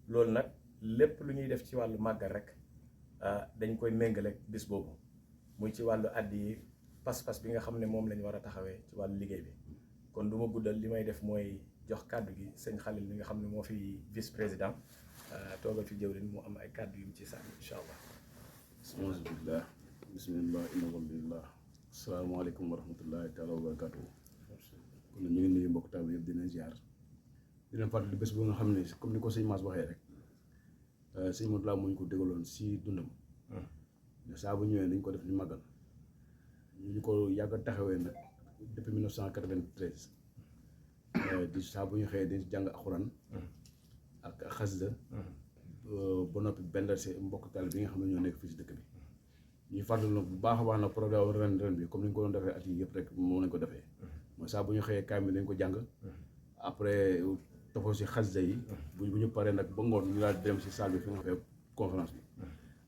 loolu nag lépp lu ñuy def ci wàllu màggal rek dañ koy méngale ak bis boobu muy ci wàllu àddi yi pas-pas bi nga xam ne moom lañ war a taxawee ci wàllu liggéey bi. kon du ma guddal li may def mooy jox kàddu gi sëñ Xalil mi nga xam ne moo fi vice président toogal fi jëwriñ mu am ay kàddu yu mu ci sànni incha allah. bismillah bismillah inna walillah asalaamaaleykum wa rahmatullahi taala wa barakatuh. kon ñu ngi nuyu mbokk taw yëpp dina ziar dina fàttali bés bu nga xam ne comme ni ko sëñ Mass waxee rek sëñ Modou La moo ñu ko dégaloon si dundam. saa bu ñëwee nañ ko def ni màggal ñu ko yàgg a taxawee nag depuis 1993 di saa bu ñu xëyee di jàng alxuraan ak xasida ba noppi bendal si mbokk taal bi nga xam ne ñoo nekk fii si dëkk bi ñuy fàttali nag bu baax a baax nag programme ren bi comme ni ñu ko doon defee at yi yëpp rek moom lañ ko defee mooy saa bu ñu xëyee kaamil dañ ko jàng après tofoo si xasida yi bu ñu paree nag ba ngoon ñu daal dem si salle bi fi nga xamee conférence bi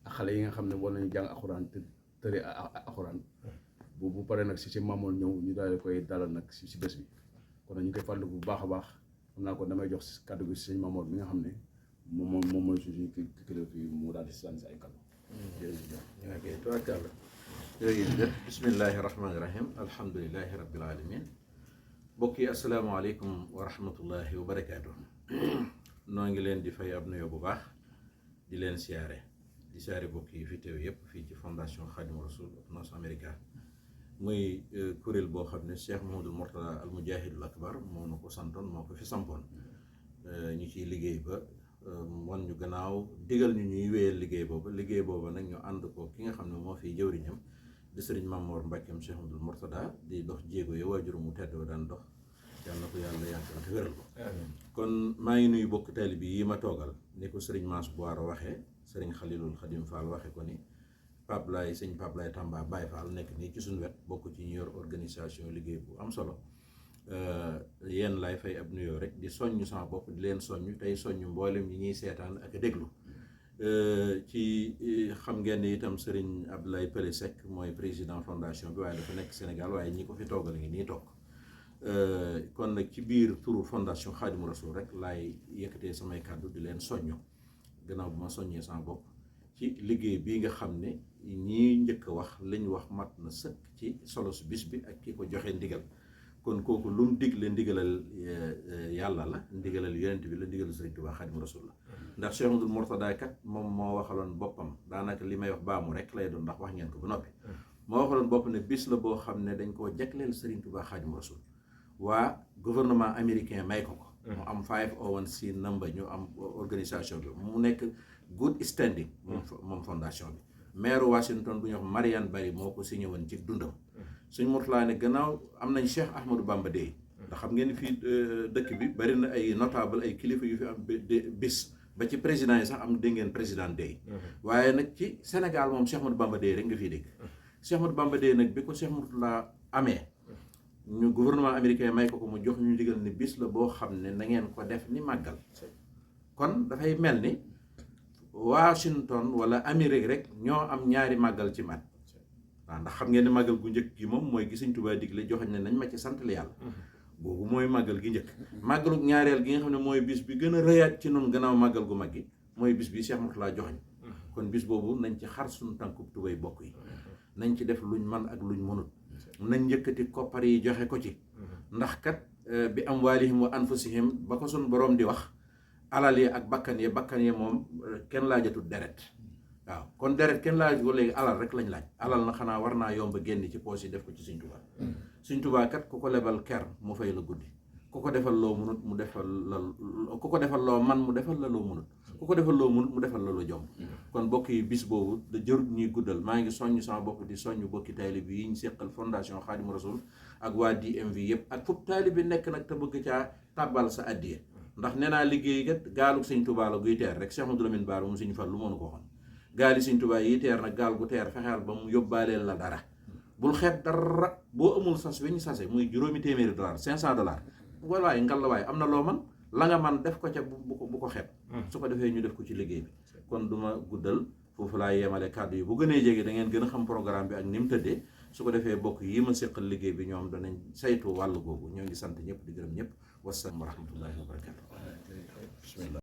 ak xale yi nga xam ne war nañu jàng alxuraan te tëri alxuraan bu paree nag si maamoon ñëw ñu daal di koy dalal nag si bés bi kon nag ñu koy fàttaliku bu baax a baax xam naa ko damay jox si kàddu gi si sëñ Mamour mi nga xam ne moom mooy suñu kilifa fii mu daal di sànni si ay kàddu. jërëjëf tubaarkàlla jërëjëf bismillahi rahmaani rahim alhamdulilahi rabbil alamin mbokk yi asalaamaaleykum wa rahmatullahi wa barakaatu. noo ngi leen di fay ab nuyoo bu baax di leen siyaare di siyaare mbokk yi fi teew yëpp fii ci fondation Khadimou Rassoul of North America muy kuréel boo xam ne Cheikh Mouhamadoul Mourtada al Mujahidul Akbar moo na ko santoon moo ko fi sampoon ñu ciy liggéey ba wan ñu gannaaw digal ñu ñuy wéyal liggéey boobu nag ñu ànd ko ki nga xam ne moo fiy jëwriñam di sëriñ Mamour Mbackeem Cheikh Mouhamadoul Mourtada di dox jéego ya waajur mu tedd daan dox yàlla na ko yàlla yàggal te wéral ko kon maa ngi nuyu bokk taalibe yi ma toogal ni ko sëriñ Mass Boara waxee sëriñ Khalilul Khadim Fall waxe ko ni Pape Laye sëñ Pape Laye Tamba Baye Fall nekk nii ci suñu wet bokk ci ñu yor organisation liggéey bu am solo yéen lay fay ab nuyoo rek di soññ sama bopp di leen soññ tey soññ mboolem ñi ñuy seetaan ak a déglu ci xam ngeen ni itam sëriñ Abdoulaye Pelé Seck mooy président fondation bi waaye dafa nekk Sénégal waaye ñi ko fi toogal ngi nii toog kon nag ci biir turu fondation Khadimou Rassoul rek laay yëkkatee samay kàddu di leen soññu gannaaw bu ma soññee sama bopp ci liggéey bii nga xam ne ñii njëkk a wax lañ wax mat na sëkk ci solo su bis bi ak ki ko joxe ndigal kon kooku lu mu digle ndigalal yàlla la ndigalal yonent bi la ndigalal Sëriñ Tuubaa Xaadimu Rasuul la ndax Cheikh Mouhamadoul Mourtada kat moom moo waxaloon boppam daanaka li may wax baamu rek lay doon ndax wax ngeen ko ba noppi moo waxaloon bopp ne bis la boo xam ne dañ koo jagleel Sëriñ Tuubaa Xaadimu Rasuul waa gouvernement américain may ko mu am 501c number ñu am organisation bi mu nekk good standing moom fondation bi maire Washington bu ñu wax Marianne Barry moo ko signé woon ci dundam suñ Mourtada ne gannaaw am nañ Cheikh Ahmadou Bamba Day ndax xam ngeen fii dëkk bi bari na ay notable ay kilifa yu fi am bis ba ci président yi sax am dégg ngeen président Day waaye nag ci Sénégal moom Cheikh Ahmadou Bamba Day rek nga fiy dégg Cheikh Ahmadou Bamba Day nag bi ko Cheikh Mourtada amee ñu gouvernement américain may ko mu jox ñu digal ni bis la boo xam ne na ngeen ko def ni màggal kon dafay mel ni Washington wala Amérique rek ñoo am ñaari màggal ci mat waaw ndax xam ngeen ne màggal gu njëkk gi moom mooy gi Sëñ Tuubaa digle joxañ ne nañ ma ci sant yàlla boobu mooy màggal gi njëkk màggalu ñaareel gi nga xam ne mooy bis bi gën a rëyaat ci noonu gannaaw màggal gu mag gi mooy bis bi Cheikh Mourtada joxañ kon bis boobu nañ ci xar suñu tànkub tubay bokk yi nañ ci def luñ man ak luñ mënut nañ njëkkati koppar yi joxe ko ci ndax kat bi amwaalihim wa anfusihim ba ko suñ boroom di wax alal yi ak bakkan yi moom kenn laajatul deret waaw kon deret kenn laaj ko léegi alal rek lañ laaj alal na xanaa war naa yomb génn ci poos yi def ko ci Sëñ Tuubaa Sëñ Tuubaa kat ku ko lebal ker mu fay la guddi ku ko defal loo munut mu defal la ku ko defal loo man mu defal la loo munut ku ko defal loo munut mu defal la loo jomb kon bokk yi bis boobu da jërut ñuy guddal maa ngi soññ sama bopp di soññ bokki taalibe yi ñu seqal fondation Khadimou Rassoul ak waa DMV yëpp ak foofu taalibe bi nekk nag te bëgg caa tàbbal sa addiya ndax nee naa liggéey kat gaalug Sëñ Tuubaa la guy teer rek Cheikh Mouhamadou Lamine Bara mu Sëñ Fallu lu mënu ko waxoon gaali Sëñ Tuubaa yi teer nag gaal gu teer fexeel ba mu yóbbaaleel la dara bul xeeb dara boo amul sas wi ñu sase muy juróomi téeméeri $500 waaye ngal la waaye am na loo man la nga man def ko ca bu ko xeeb su ko defee ñu def ko ci liggéey bi kon duma guddal foofu laa yemale kàddu yi bu gënee jege da ngeen gën a xam programme bi ak ni mu tëddee su ko defee bokk yi ma séqal liggéey bi ñoom danañ saytu wàllu googu ñoo ngi sant ñëpp di gërëm ñëpp wasalaam wa rahmatullahi wa barakatu bismillah